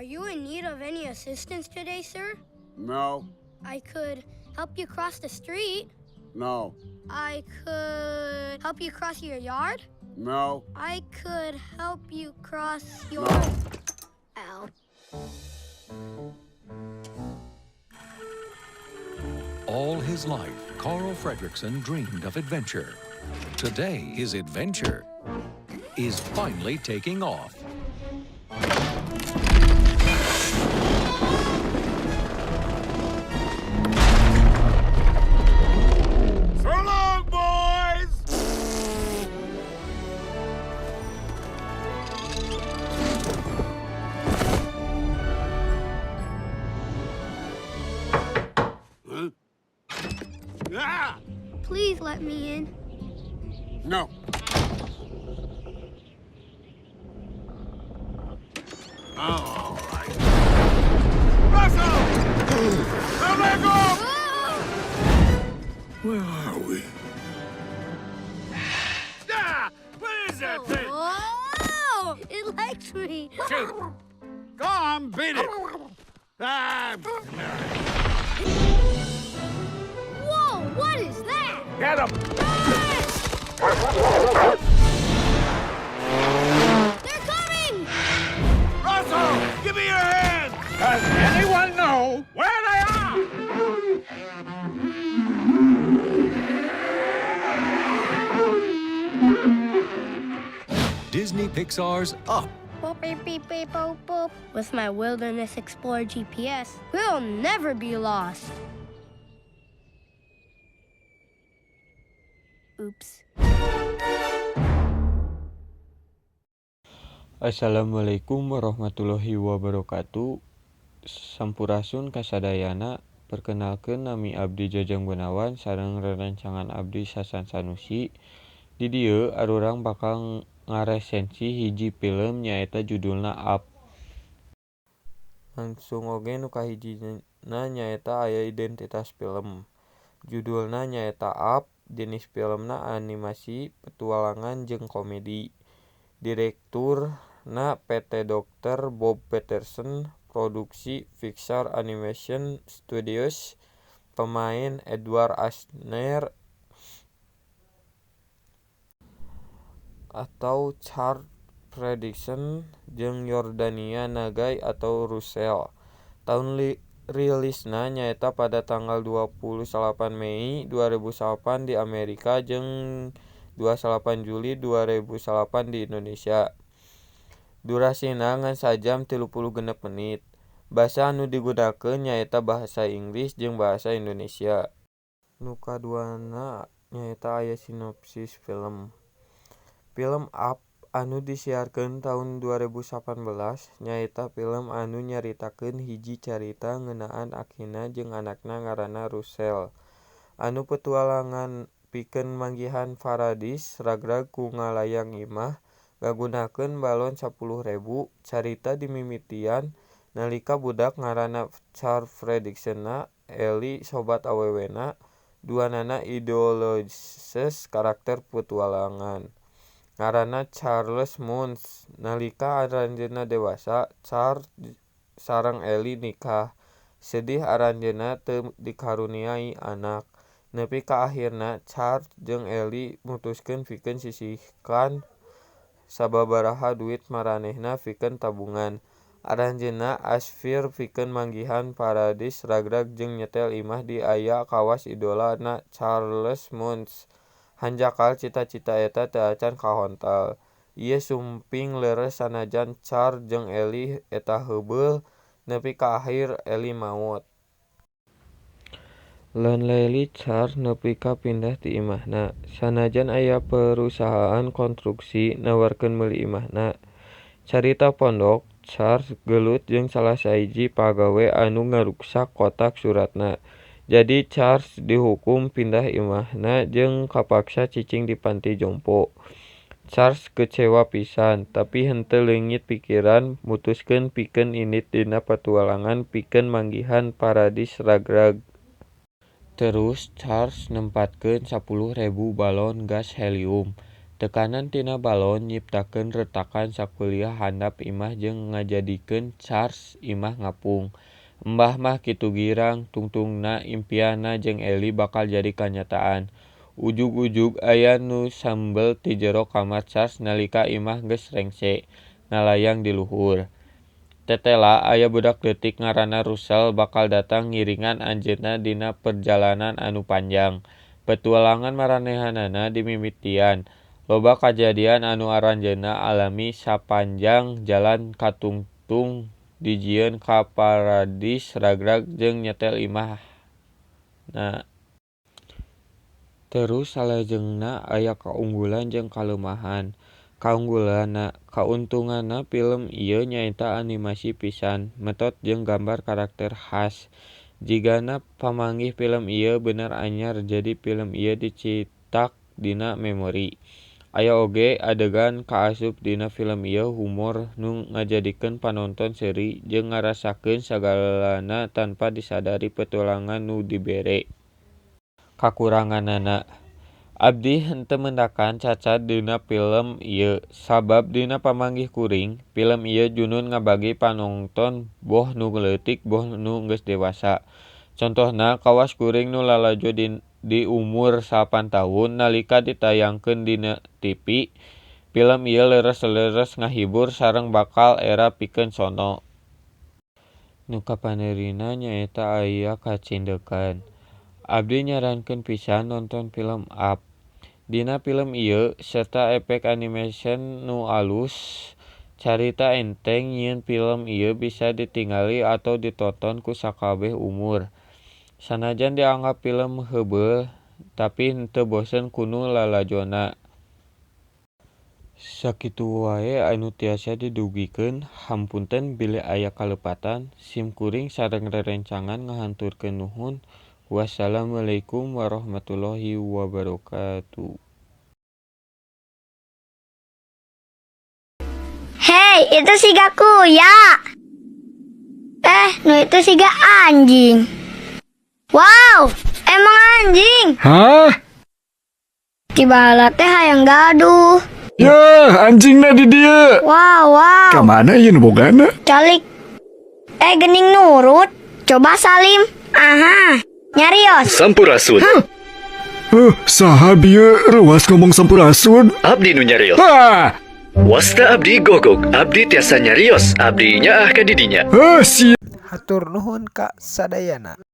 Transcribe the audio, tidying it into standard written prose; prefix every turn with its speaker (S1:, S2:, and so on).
S1: Are you in need of any assistance today, sir?
S2: No.
S1: I could help you cross the street.
S2: No.
S1: I could help you cross your yard.
S2: No.
S1: I could help you cross your...
S2: No.
S1: Ow.
S3: All his life, Carl Fredricksen dreamed of adventure. Today, his adventure is finally taking off.
S2: So long, boys! Huh? Ah!
S1: Please let me in.
S2: No. Oh, all right. Russell! Don't let go! Where are we? Ah! What is that thing?
S1: Oh, it likes me.
S2: Shoot! Go on, beat it! Ah!
S1: Whoa, what is that?
S2: Get him!
S1: They're coming!
S2: Russell! Give me your hand! Does anyone know where they are?
S3: Disney Pixar's Up.
S1: Boop, beep, beep, beep, boop, boop. With my Wilderness Explorer GPS, we'll never be lost. Oops.
S4: Assalamualaikum warahmatullahi wabarakatuh. Sampurasun kasadayana. Perkenalkeun, nami abdi Jajang Gunawan sareng rerencangan abdi Sasan Sanusi. Di dieu arurang bakal ngaresensi hiji film, nyaeta judulna Up. Langsung oge nu kahijina nyaeta aya identitas film. Judulna nyaeta Up, jenis filmna animasi petualangan jeung komedi. Direkturna PT Dr. Bob Peterson, produksi Pixar Animation Studios, pemain Edward Asner atau Carl Fredricksen jeung Jordania Nagai atau Russell. Tahun rilisna nyaeta pada tanggal 28 Mei 2009 di Amerika jeung 28 Juli 2009 di Indonesia. Durasina ngan sajam 36 menit. Basa anu digunakeun nyaeta bahasa Inggris jeung bahasa Indonesia. Nu kaduana nyaeta aya sinopsis film. Film Up anu disiarkeun taun 2018 nyaeta film anu nyaritakeun hiji carita ngeunaan akina jeung anakna ngaranna Russell anu petualangan pikeun manggihan paradis ragrag ku ngalayang imah ngagunakeun balon 10.000. Carita dimimitian nalika budak ngaranna Carl Fredricksen, Ellie sobat awewena, duanana idolizes karakter petualangan ngaranna Charles Muntz. Nalika aranjeunna dewasa, Carl sareng Ellie nikah. Sedih aranjeunna teu dikaruniai anak. Nepi ka ahirna Carl jeung Ellie mutuskeun pikeun sisihkan sababaraha duit maranehna pikeun tabungan. Aranjeunna aspire pikeun manggihan paradis ragrag jeung nyetel imah di aya kawas idola na Charles Muntz. Hanjakal cita-cita eta teu acan kahontal. Ieu sumping leres sanajan Carl jeung Ellie eta heubeul nepi ka ahir Ellie maot. Lonely Carl nepi ka pindah ti imahna. Sanajan aya perusahaan konstruksi nawarkeun meuli imahna. Carita pondok, Carl gelut jeung salah sahiji pagawe anu ngaruksak kotak suratna. Jadi Charles dihukum pindah imahna jeung kapaksa cicing di panti jompo. Charles kecewa pisan, tapi henteu leungit pikiran mutuskeun pikeun indit dina patualangan pikeun manggihan paradis ragrag. Terus Charles nempatkeun 10.000 balon gas helium. Tekanan tina balon nyiptakeun retakan sakuliah handap imah jeung ngajadikeun Charles imah ngapung. Embah mah kitu girang, tungtungna impianna jeung Ellie bakal jadi kanyataan. Ujug-ujug aya nu sambel ti jero kamar Charles nalika imah geus rengse ngalayang di luhur. Tetela aya budak leutik ngaranna Russell bakal datang ngiringan anjeunna dina perjalanan anu panjang. Petualangan maranehanana dimimitian. Loba kajadian anu aranjeunna alami sapanjang jalan katungtung dijieun ka paradis ragrag jeung nyetel imahna. Terus salajengna aya kaunggulan jeung kalemahan. Kaunggulanna, kauntunganna pilem ieu nyaeta animasi pisan, metot jeung gambar karakter khas. Jigana pamanggih pilem ieu bener anyar jadi pilem ieu dicitak dina memori. Aya oge adegan kaasup dina film ieu humor nu ngajadikeun panonton seuri jeung ngarasakeun sagalana tanpa disadari petualangan nu dibere. Kakuranganana, abdi henteu mendakan cacad dina pilem ieu sabab dina pamanggih kuring pilem ieu junun ngabagi panonton boh nu leutik boh nu geus dewasa. Contohna kawas kuring nu lalajo di umur 8 tahun nalika ditayangkeun dina TV, pilem ieu leres-leres ngahibur sareng bakal era pikeun sono. Nu kapandeurina nyaeta aya kacindekan. Abdi nyarankeun pisan nonton pilem Up. Dina pilem ieu serta efek animation nu alus, carita enteng nyieun pilem ieu bisa ditingali atawa ditonton ku sakabeh umur. Sanajan dianggap pilem heubeul tapi henteu bosen ku nu lalajona. Sakitu wae anu tiasa didugikeun hapunten bilih aya kalepatan. Sim kuring sareng rerencangan ngahaturkeun nuhun. Wassalamualaikum warahmatullahi wabarakatuh.
S1: Hei, itu siga kuya. Eh, nu itu siga anjing. Wow, emang anjing.
S5: Hah?
S1: Ti teh hayang gaduh.
S5: Ya, anjingna di dieu.
S1: Wow.
S5: Kamana ieu nu bogana?
S1: Calik. Eh, gening nurut. Coba salim. Aha, nyarios.
S6: Sampurasun.
S5: Huh, saha bieu reuas ngomong sampurasun?
S6: Abdi nu nyarios.
S5: Ah,
S6: Wasta abdi Gogog, abdi tiasa nyarios, abdi nyaah ka didinya.
S5: Heuh, sia.
S7: Hatur nuhun ka sadayana.